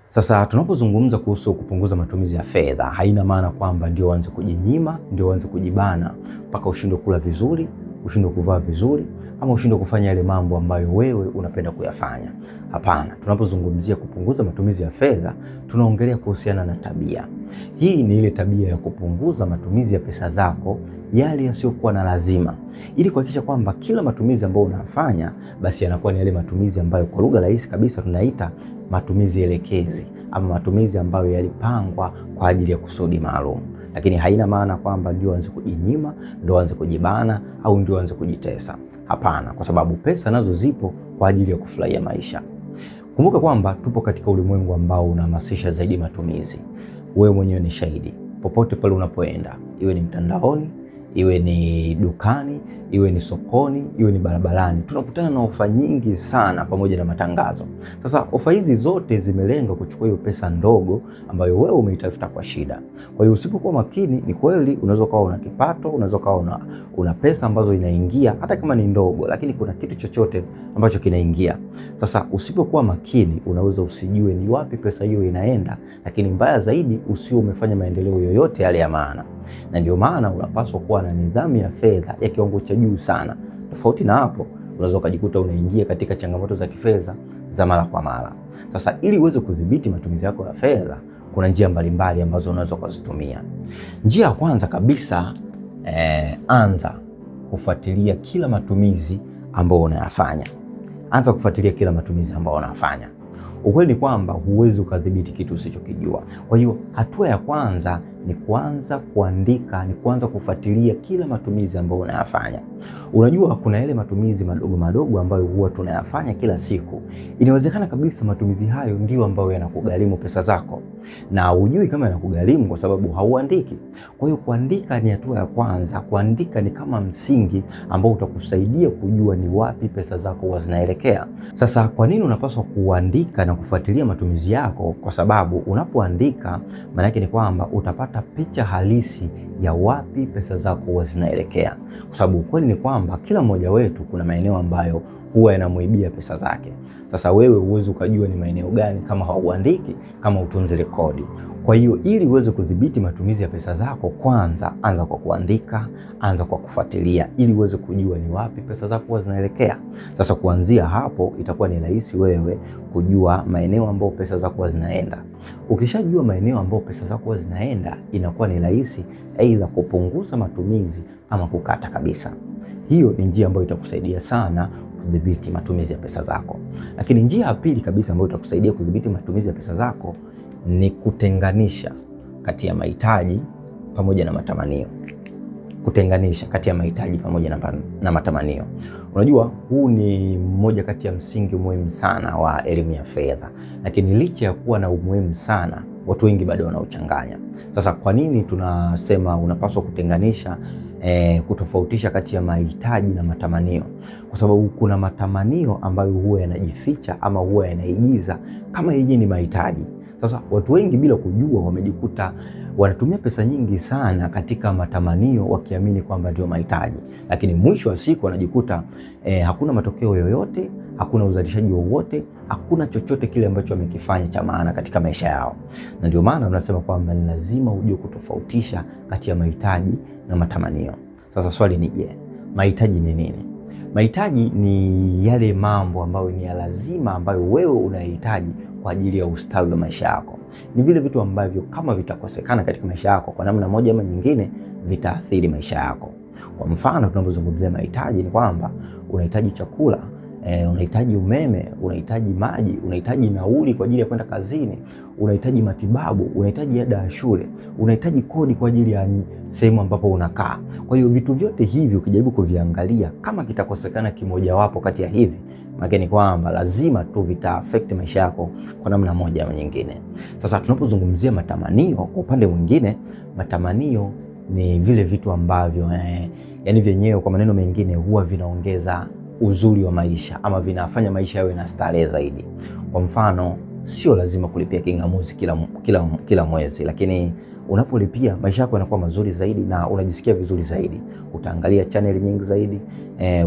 Sasa tunapozungumza kuhusu kupunguza matumizi ya fedha, haina maana kwamba ndio uanze kujinyima, ndio uanze kujibana mpaka ushindwe kula vizuri, ushindwe kuvaa vizuri, ama ushindwe kufanya yale mambo ambayo wewe unapenda kuyafanya. Hapana, tunapozungumzia kupunguza matumizi ya fedha, tunaongelea kuhusiana na tabia. Hii ni ile tabia ya kupunguza matumizi ya pesa zako yale yasiyokuwa na lazima, ili kuhakikisha kwamba kila matumizi ambayo unafanya basi yanakuwa ni yale matumizi ambayo kwa lugha rahisi kabisa tunaita matumizi elekezi ama matumizi ambayo yalipangwa kwa ajili ya kusudi maalum. Lakini haina maana kwamba ndio anze kujinyima, ndio anze kujibana au ndio anze kujitesa. Hapana, kwa sababu pesa nazo zipo kwa ajili ya kufurahia maisha. Kumbuka kwamba tupo katika ulimwengu ambao unahamasisha zaidi matumizi. Wewe mwenyewe ni shahidi, popote pale unapoenda, iwe ni mtandaoni, iwe ni dukani, iwe ni sokoni, iwe ni barabarani, tunakutana na ofa nyingi sana pamoja na matangazo. Sasa ofa hizi zote zimelenga kuchukua hiyo pesa ndogo ambayo wewe umeitafuta kwa shida. Kwa hiyo usipokuwa makini, ni kweli unaweza ukawa una kipato, unaweza ukawa una pesa ambazo inaingia hata kama ni ndogo, lakini kuna kitu chochote ambacho kinaingia. Sasa usipokuwa makini, unaweza usijue ni wapi pesa hiyo inaenda, lakini mbaya zaidi usio umefanya maendeleo yoyote yale ya maana. Na ndio maana unapaswa kuwa na nidhamu ya fedha ya kiwango cha juu sana. Tofauti na hapo, unaweza ukajikuta unaingia katika changamoto za kifedha za mara kwa mara. Sasa ili uweze kudhibiti matumizi yako ya fedha, kuna njia mbalimbali ambazo unaweza kuzitumia. Njia ya kwanza kabisa, anza kufuatilia kila matumizi ambayo unayafanya. Anza kufuatilia kila matumizi ambayo unayafanya. Ukweli ni kwamba huwezi ukadhibiti kitu usichokijua. Kwa hiyo hatua ya kwanza ni kuanza kuandika, ni kuanza kufuatilia kila matumizi ambayo unayafanya. Unajua kuna yale matumizi madogo madogo ambayo huwa tunayafanya kila siku. Inawezekana kabisa matumizi hayo ndio ambayo yanakugharimu pesa zako, na hujui kama yanakugharimu kwa sababu hauandiki. Kwa hiyo kuandika ni hatua ya kwanza. Kuandika ni kama msingi ambao utakusaidia kujua ni wapi pesa zako huwa zinaelekea. Sasa kwa nini unapaswa kuandika na kufuatilia matumizi yako? Kwa sababu unapoandika, maana yake ni kwamba utapata picha halisi ya wapi pesa zako huwa zinaelekea, kwa sababu ukweli ni kwamba kila mmoja wetu kuna maeneo ambayo huwa yanamuibia pesa zake. Sasa wewe huwezi ukajua ni maeneo gani kama hauandiki, kama utunzi rekodi. Kwa hiyo ili uweze kudhibiti matumizi ya pesa zako, kwanza anza kwa kuandika, anza kwa kufuatilia ili uweze kujua ni wapi pesa zako huwa zinaelekea. Sasa kuanzia hapo itakuwa ni rahisi wewe kujua maeneo ambayo pesa zako huwa zinaenda. Ukishajua maeneo ambayo pesa zako huwa zinaenda, inakuwa ni rahisi aidha kupunguza matumizi ama kukata kabisa. Hiyo ni njia ambayo itakusaidia sana kudhibiti matumizi ya pesa zako. Lakini njia ya pili kabisa ambayo itakusaidia kudhibiti matumizi ya pesa zako ni kutenganisha kati ya mahitaji pamoja na matamanio. Kutenganisha kati ya mahitaji pamoja na matamanio. Unajua, huu ni mmoja kati ya msingi muhimu sana wa elimu ya fedha, lakini licha ya kuwa na umuhimu sana, watu wengi bado wanauchanganya. Sasa kwa nini tunasema unapaswa kutenganisha, kutofautisha kati ya mahitaji na matamanio? Kwa sababu kuna matamanio ambayo huwa yanajificha ama huwa yanaigiza kama yenyewe ni mahitaji. Sasa watu wengi bila kujua wamejikuta wanatumia pesa nyingi sana katika matamanio wakiamini kwamba ndio mahitaji, lakini mwisho wa siku wanajikuta hakuna matokeo yoyote, hakuna uzalishaji wowote, hakuna chochote kile ambacho wamekifanya cha maana katika maisha yao. Na ndio maana tunasema kwamba ni lazima ujue kutofautisha kati ya mahitaji na matamanio. Sasa swali ni je, mahitaji ni nini? Mahitaji ni yale mambo ambayo ni ya lazima ambayo wewe unahitaji kwa ajili ya ustawi wa maisha yako. Ni vile vitu ambavyo kama vitakosekana katika maisha yako kwa namna moja ama nyingine vitaathiri maisha yako. Kwa mfano, tunapozungumzia mahitaji ni kwamba unahitaji chakula, unahitaji umeme, unahitaji maji, unahitaji nauli kwa ajili ya kwenda kazini, unahitaji matibabu, unahitaji ada ya shule, unahitaji kodi kwa ajili ya sehemu ambapo unakaa. Kwa hiyo vitu vyote hivi ukijaribu kuviangalia, kama kitakosekana kimojawapo kati ya hivi, maana ni kwamba lazima tu vita affect maisha yako kwa namna moja au nyingine. Sasa tunapozungumzia matamanio, kwa upande mwingine, matamanio ni vile vitu ambavyo yani vyenyewe kwa maneno mengine huwa vinaongeza uzuri wa maisha ama vinafanya maisha yawe na starehe zaidi. Kwa mfano, sio lazima kulipia kingamuzi kila mwezi, lakini Unapolipia maisha yako yanakuwa mazuri zaidi na unajisikia vizuri zaidi. Utaangalia channel nyingi zaidi,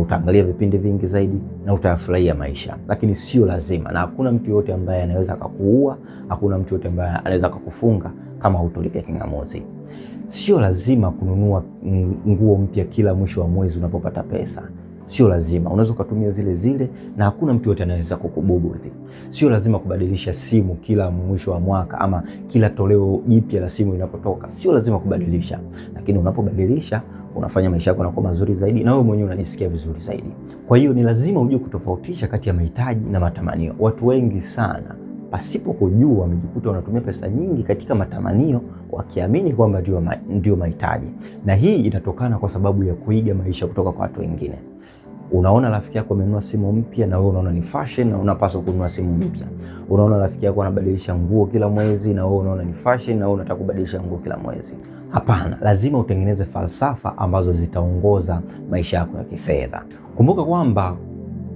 utaangalia vipindi vingi zaidi na utayafurahia maisha. Lakini sio lazima, na hakuna mtu yote ambaye anaweza akakuua, hakuna mtu yote ambaye anaweza akakufunga kama hutolipia king'amuzi. Sio lazima kununua nguo mpya kila mwisho wa mwezi unapopata pesa. Sio lazima, unaweza ukatumia zile zile na hakuna mtu yote anaweza kukubugudhi. Sio lazima kubadilisha simu kila mwisho wa mwaka ama kila toleo jipya la simu linapotoka. Sio lazima kubadilisha, lakini unapobadilisha unafanya maisha yako yanakuwa mazuri zaidi na wewe mwenyewe unajisikia vizuri zaidi. Kwa hiyo ni lazima ujue kutofautisha kati ya mahitaji na matamanio. Watu wengi sana pasipo kujua wamejikuta wanatumia pesa nyingi katika matamanio wakiamini kwamba ndio mahitaji, na hii inatokana kwa sababu ya kuiga maisha kutoka kwa watu wengine. Unaona rafiki yako amenunua simu mpya na wewe unaona ni fashion na unapaswa kununua simu mpya. Unaona rafiki yako anabadilisha nguo kila mwezi na wewe unaona ni fashion na wewe unataka kubadilisha nguo kila mwezi. Hapana, lazima utengeneze falsafa ambazo zitaongoza maisha yako ya kifedha. Kumbuka kwamba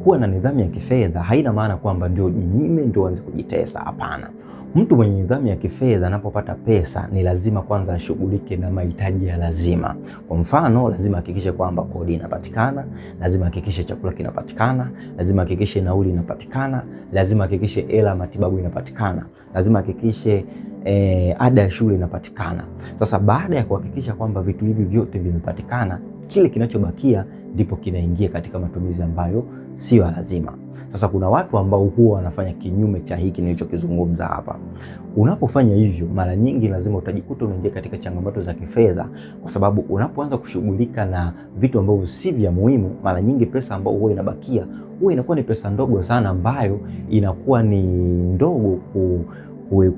kuwa na nidhamu ya kifedha haina maana kwamba ndio jinyime ndio uanze kujitesa. Hapana. Mtu mwenye nidhamu ya kifedha anapopata pesa ni lazima kwanza ashughulike na mahitaji ya lazima. Kwa mfano, lazima ahakikishe kwamba kodi inapatikana, lazima ahakikishe chakula kinapatikana, lazima ahakikishe nauli inapatikana, lazima ahakikishe hela matibabu inapatikana, lazima ahakikishe ada ya shule inapatikana. Sasa baada ya kuhakikisha kwamba vitu hivi vyote vimepatikana, kile kinachobakia ndipo kinaingia katika matumizi ambayo sio lazima. Sasa kuna watu ambao huwa wanafanya kinyume cha hiki nilichokizungumza hapa. Unapofanya hivyo, mara nyingi lazima utajikuta unaingia katika changamoto za kifedha, kwa sababu unapoanza kushughulika na vitu ambavyo si vya muhimu, mara nyingi pesa ambayo huwa inabakia huwa inakuwa ni pesa ndogo sana, ambayo inakuwa ni ndogo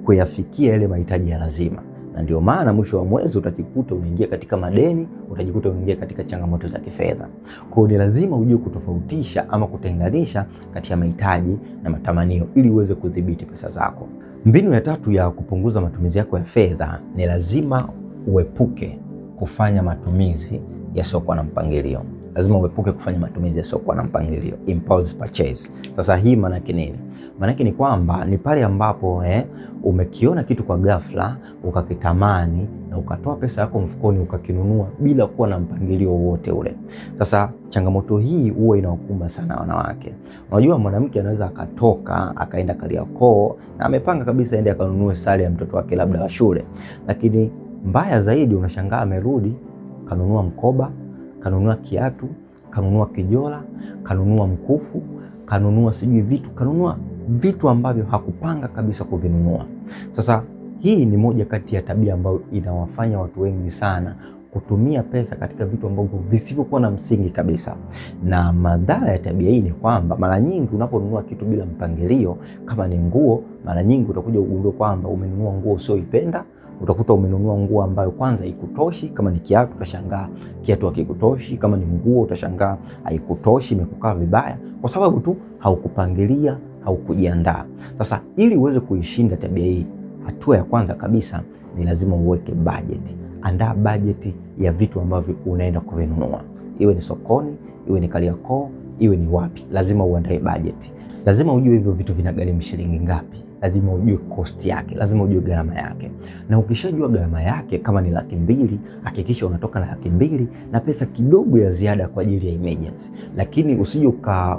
kuyafikia yale mahitaji ya lazima. Na ndio maana mwisho wa mwezi utajikuta unaingia katika madeni, utajikuta unaingia katika changamoto za kifedha. Kwa hiyo ni lazima ujue kutofautisha ama kutenganisha kati ya mahitaji na matamanio ili uweze kudhibiti pesa zako. Mbinu ya tatu ya kupunguza matumizi yako ya fedha ni lazima uepuke kufanya matumizi yasiyokuwa na mpangilio. Lazima uepuke kufanya matumizi yasiyokuwa na mpangilio, impulse purchase. Sasa hii maana yake nini? Maana yake ni kwamba ni pale ambapo umekiona kitu kwa ghafla ukakitamani na ukatoa pesa yako mfukoni ukakinunua bila kuwa na mpangilio wowote ule. Sasa changamoto hii huwa inawakumba sana wanawake. Unajua, mwanamke anaweza akatoka akaenda Kariakoo na amepanga kabisa aende akanunue sare ya mtoto wake labda wa shule, lakini mbaya zaidi unashangaa amerudi kanunua mkoba, kanunua kiatu, kanunua kijola, kanunua mkufu, kanunua sijui vitu, kanunua vitu ambavyo hakupanga kabisa kuvinunua. Sasa hii ni moja kati ya tabia ambayo inawafanya watu wengi sana kutumia pesa katika vitu ambavyo visivyokuwa na msingi kabisa. Na madhara ya tabia hii ni kwamba mara nyingi unaponunua kitu bila mpangilio, kama ni nguo, mara nyingi utakuja ugundue kwamba umenunua nguo usioipenda. Utakuta umenunua nguo ambayo kwanza haikutoshi. Kama ni kiatu utashangaa kiatu hakikutoshi. Kama ni nguo utashangaa haikutoshi, imekukaa vibaya, kwa sababu tu haukupangilia, haukujiandaa. Sasa ili uweze kuishinda tabia hii, hatua ya kwanza kabisa ni lazima uweke bajeti. Andaa bajeti ya vitu ambavyo unaenda kuvinunua, iwe ni sokoni, iwe ni Kariakoo, iwe ni wapi, lazima uandae bajeti. Lazima ujue hivyo vitu vinagharimu shilingi ngapi, lazima ujue cost yake, lazima ujue gharama yake. Na ukishajua gharama yake, kama ni 200,000, hakikisha unatoka na 200,000 na pesa kidogo ya ziada kwa ajili ya emergency. Lakini usije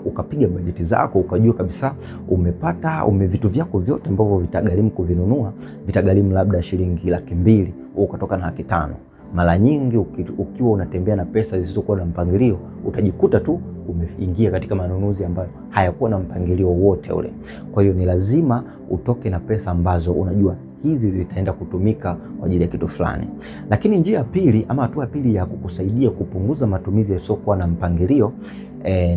ukapiga bajeti zako ukajua kabisa umepata vitu vyako vyote ambavyo vitagharimu kuvinunua vitagharimu labda shilingi 200,000, ukatoka na 500,000. Mara nyingi ukiwa unatembea na pesa zisizokuwa na mpangilio utajikuta tu umeingia katika manunuzi ambayo hayakuwa na mpangilio wote ule. Kwa hiyo ni lazima utoke na pesa ambazo unajua hizi zitaenda kutumika kwa ajili ya kitu fulani. Lakini njia ya pili ama hatua ya pili ya kukusaidia kupunguza matumizi yasiyokuwa na mpangilio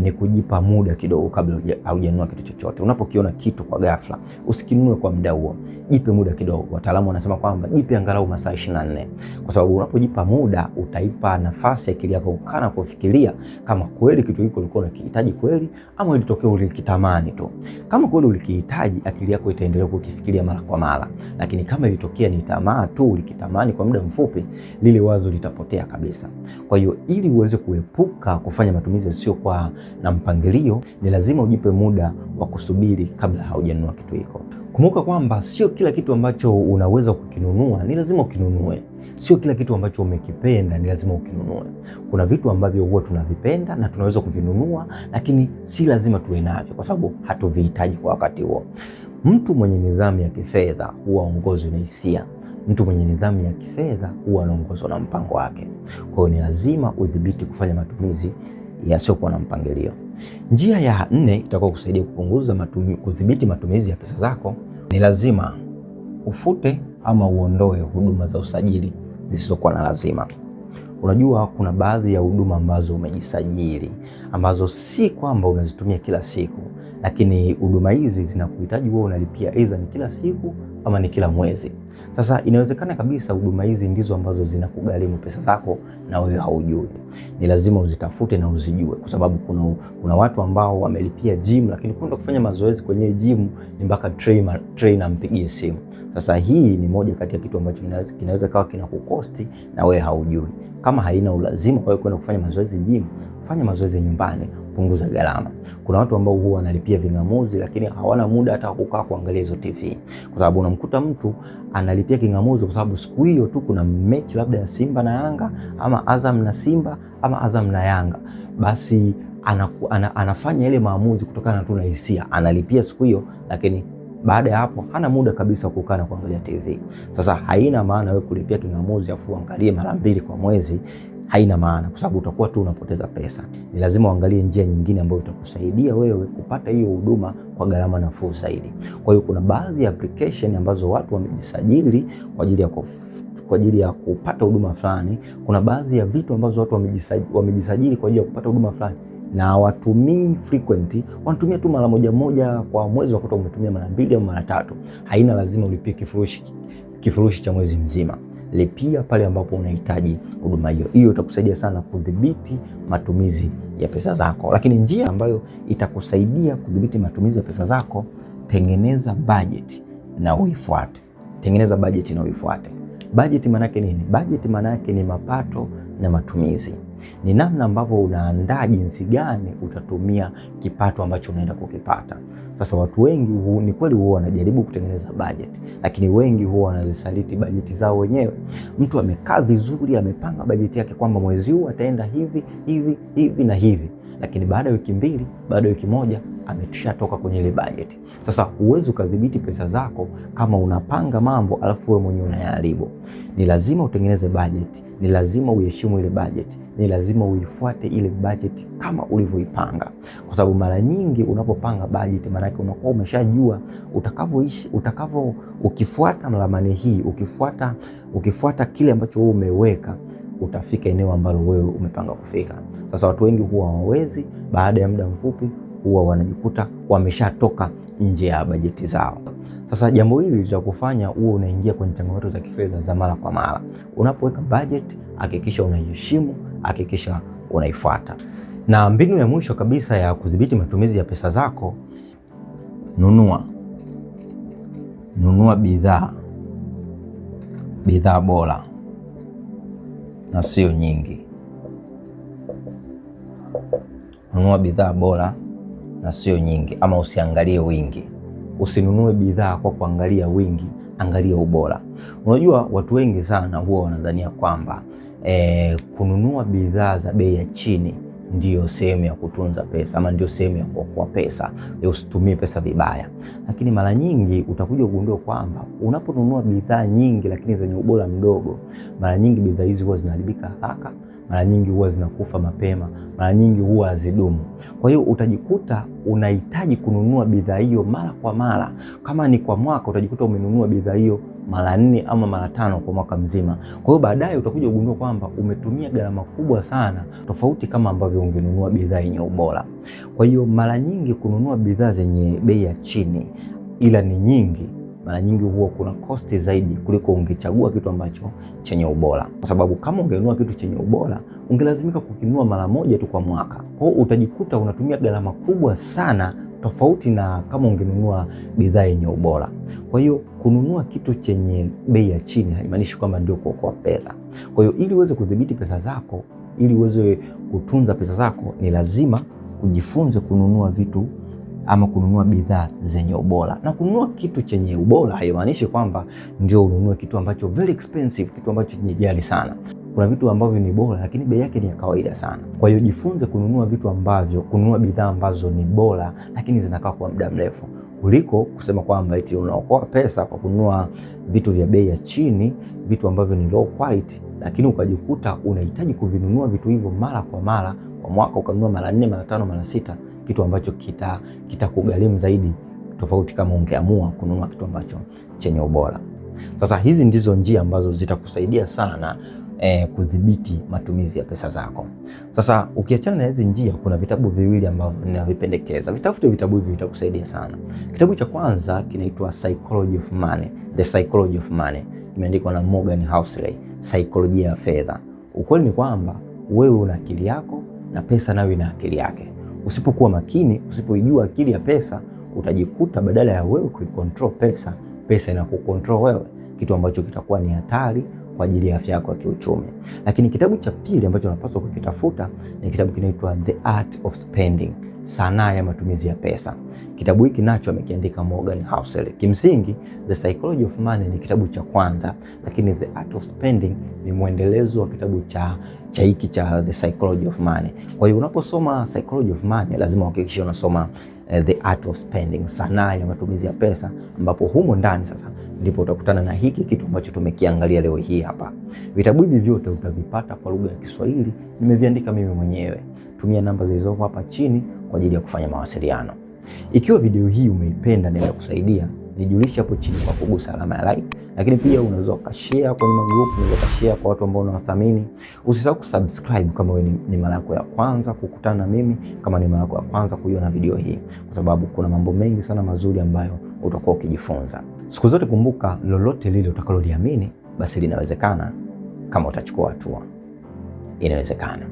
ni kujipa muda kidogo kabla haujanunua kitu chochote. Unapokiona kitu kwa ghafla, usikinunue kwa muda huo. Jipe muda kidogo. Wataalamu wanasema kwamba jipe angalau masaa 24. Kwa sababu unapojipa muda utaipa nafasi akili yako kukaa na kufikiria kama kweli kitu hiko ulikuwa unakihitaji kweli ama ilitokea ulikitamani tu. Kama kweli ulikihitaji, akili yako itaendelea kukifikiria mara kwa mara. Lakini kama ilitokea ni tamaa tu, ulikitamani kwa muda mfupi, lile wazo litapotea kabisa. Kwa hiyo ili uweze kuepuka kufanya matumizi yasiyokuwa na mpangilio, ni lazima ujipe muda wa kusubiri kabla haujanunua kitu hiko. Kumbuka kwamba sio kila kitu ambacho unaweza kukinunua ni lazima ukinunue. Sio kila kitu ambacho umekipenda ni lazima ukinunue. Kuna vitu ambavyo huwa tunavipenda na tunaweza kuvinunua, lakini si lazima tuwe navyo kwa sababu hatuvihitaji kwa wakati huo. Mtu mwenye nidhamu ya kifedha huwa ongozwi na hisia. Mtu mwenye nidhamu ya kifedha huwa anaongozwa na mpango wake. Kwa hiyo ni lazima udhibiti kufanya matumizi yasiyokuwa na mpangilio. Njia ya nne itakuwa kusaidia kupunguza kudhibiti matumizi ya pesa zako, ni lazima ufute ama uondoe huduma za usajili zisizokuwa na lazima. Unajua, kuna baadhi ya huduma ambazo umejisajili ambazo si kwamba unazitumia kila siku, lakini huduma hizi zinakuhitaji wewe unalipia aidha ni kila siku ama ni kila mwezi. Sasa inawezekana kabisa huduma hizi ndizo ambazo zinakugharimu pesa zako na wewe haujui. Ni lazima uzitafute na uzijue, kwa sababu kuna watu ambao wamelipia gym, lakini kwenda kufanya mazoezi kwenye gym ni mpaka trainer ampigie simu. Sasa hii ni moja kati ya kitu ambacho kinaweza kawa kinakukosti na wewe haujui. Kama haina ulazima wewe kwenda kufanya mazoezi gym, fanya mazoezi nyumbani, punguza gharama. Kuna watu ambao huwa wanalipia ving'amuzi lakini hawana muda hata kukaa kuangalia hizo TV, kwa sababu unamkuta mtu analipia king'amuzi kwa sababu siku hiyo tu kuna mechi labda ya Simba na Yanga ama Azam na Simba ama Azam na Yanga, basi anafanya ile maamuzi kutokana tu na hisia, analipia siku hiyo, lakini baada ya hapo hana muda kabisa kukaa na kuangalia TV. Sasa haina maana wewe kulipia king'amuzi afu uangalie mara mbili kwa mwezi, haina maana, kwa sababu utakuwa tu unapoteza pesa. Ni lazima uangalie njia nyingine ambayo itakusaidia wewe kupata hiyo huduma kwa gharama nafuu zaidi. Kwa hiyo kuna baadhi ya application ambazo watu wamejisajili kwa ajili ya kupata huduma fulani. Kuna baadhi ya vitu ambazo watu wamejisajili kwa ajili ya kupata huduma fulani na hawatumii frequent, wanatumia tu mara moja moja kwa mwezi, wakuta umetumia mara mbili au mara tatu. Haina lazima ulipie kifurushi cha mwezi mzima. Lipia pale ambapo unahitaji huduma hiyo. Hiyo itakusaidia sana kudhibiti matumizi ya pesa zako. Lakini njia ambayo itakusaidia kudhibiti matumizi ya pesa zako, tengeneza budget na uifuate. Tengeneza budget na uifuate. Budget maana yake nini? Budget maana yake ni mapato na matumizi. Ni namna ambavyo unaandaa jinsi gani utatumia kipato ambacho unaenda kukipata. Sasa watu wengi ni kweli huwa wanajaribu kutengeneza budget, lakini wengi huwa wanazisaliti bajeti zao wenyewe. Mtu amekaa vizuri, amepanga bajeti yake kwamba mwezi huu ataenda hivi hivi hivi na hivi, lakini baada ya wiki mbili, baada ya wiki moja ameshatoka kwenye ile bajeti. Sasa huwezi ukadhibiti pesa zako kama unapanga mambo alafu wewe mwenyewe unayaharibu. Ni lazima utengeneze bajeti, ni lazima uheshimu ile bajeti, ni lazima uifuate ile bajeti kama ulivyoipanga, kwa sababu mara nyingi unapopanga bajeti, maana yake unakuwa umeshajua utakavyoishi, utakavyo, ukifuata ramani hii, ukifuata kile ambacho wewe umeweka, utafika eneo ambalo wewe umepanga kufika. Sasa watu wengi huwa hawawezi, baada ya muda mfupi huwa wanajikuta wameshatoka nje ya bajeti zao. Sasa jambo hili litakufanya uwe unaingia kwenye changamoto za kifedha za mara kwa mara. Unapoweka budget, hakikisha unaiheshimu, hakikisha unaifuata. Na mbinu ya mwisho kabisa ya kudhibiti matumizi ya pesa zako, nunua bidhaa bora na sio nyingi. Nunua bidhaa bora na sio nyingi, ama usiangalie wingi. Usinunue bidhaa kwa kuangalia wingi, angalia ubora. Unajua watu wengi sana huwa wanadhania kwamba kununua bidhaa za bei ya chini ndiyo sehemu ya kutunza pesa ama ndiyo sehemu ya kuokoa pesa, usitumie pesa vibaya. Lakini mara nyingi utakuja kugundua kwamba unaponunua bidhaa nyingi lakini zenye ubora mdogo, mara nyingi bidhaa hizi huwa zinaharibika haraka, mara nyingi huwa zinakufa mapema, mara nyingi huwa hazidumu. Kwa hiyo utajikuta unahitaji kununua bidhaa hiyo mara kwa mara. Kama ni kwa mwaka, utajikuta umenunua bidhaa hiyo mara 4 ama mara 5 kwa mwaka mzima. Kwa hiyo baadaye utakuja kugundua kwamba umetumia gharama kubwa sana, tofauti kama ambavyo ungenunua bidhaa yenye ubora. Kwa hiyo mara nyingi kununua bidhaa zenye bei ya chini ila ni nyingi, mara nyingi huwa kuna kosti zaidi kuliko ungechagua kitu ambacho chenye ubora, kwa sababu kama ungenunua kitu chenye ubora ungelazimika kukinunua mara moja tu kwa mwaka. Kwa hiyo utajikuta unatumia gharama kubwa sana, tofauti na kama ungenunua bidhaa yenye ubora. Kwa hiyo kununua kitu chenye bei ya chini haimaanishi kwamba ndio kuokoa fedha. Kwa hiyo ili uweze kudhibiti pesa zako, ili uweze kutunza pesa zako, ni lazima ujifunze kununua vitu ama kununua bidhaa zenye ubora. Na kununua kitu chenye ubora haimaanishi kwamba ndio ununue kitu ambacho very expensive, kitu ambacho ni ghali sana. Kuna vitu ambavyo ni bora lakini bei yake ni ya kawaida sana. Kwa hiyo jifunze kununua vitu ambavyo, kununua bidhaa ambazo ni bora lakini zinakaa kwa muda mrefu, kuliko kusema kwamba eti unaokoa pesa kwa kununua vitu vya bei ya chini, vitu ambavyo ni low quality, lakini ukajikuta unahitaji kuvinunua vitu hivyo mara kwa mara, kwa mwaka ukanunua mara 4, mara 5, mara 6, kitu ambacho kitakugharimu zaidi, tofauti kama ungeamua kununua kitu ambacho chenye ubora. Sasa hizi ndizo njia ambazo zitakusaidia sana kudhibiti matumizi ya pesa zako. Sasa ukiachana na hizi njia, kuna vitabu viwili ambavyo ninavipendekeza. Vitafute vitabu hivi, vitakusaidia sana. Kitabu cha kwanza kinaitwa Psychology of Money, The Psychology of Money, imeandikwa na Morgan Housel, Saikolojia ya Fedha. Ukweli ni kwamba wewe una akili yako na pesa nayo ina akili yake. Usipokuwa makini, usipoijua akili ya pesa, utajikuta badala ya wewe kuicontrol pesa, pesa inakucontrol wewe, kitu ambacho kitakuwa ni hatari kwa ajili ya afya yako ya kiuchumi. Lakini kitabu cha pili ambacho unapaswa kukitafuta ni kitabu kinaitwa The Art of Spending, sanaa ya matumizi ya pesa. Kitabu hiki nacho amekiandika Morgan Housel. Kimsingi, The Psychology of Money ni kitabu cha kwanza, lakini The Art of Spending ni mwendelezo wa kitabu cha hiki cha The Psychology of Money. Kwa hiyo unaposoma Psychology of Money lazima uhakikishe unasoma The Art of Spending, sanaa ya matumizi ya pesa, ambapo humo ndani sasa ndipo utakutana na hiki kitu ambacho tumekiangalia leo hii hapa. Vitabu hivi vyote utavipata kwa lugha ya Kiswahili, nimeviandika mimi mwenyewe. Tumia namba zilizopo hapa chini kwa ajili ya kufanya mawasiliano. Ikiwa video hii umeipenda na imekusaidia, nijulishe hapo chini kwa kugusa alama ya like, lakini pia unaweza ukashare kwenye magrupu, unaweza ukashare kwa watu ambao unawathamini. Usisahau kusubscribe kama wewe ni mara yako ya kwanza kukutana na mimi, kama ni mara yako ya kwanza kuiona video hii, kwa sababu kuna mambo mengi sana mazuri ambayo utakuwa ukijifunza. Siku zote kumbuka, lolote lile utakaloliamini basi linawezekana kama utachukua hatua. Inawezekana.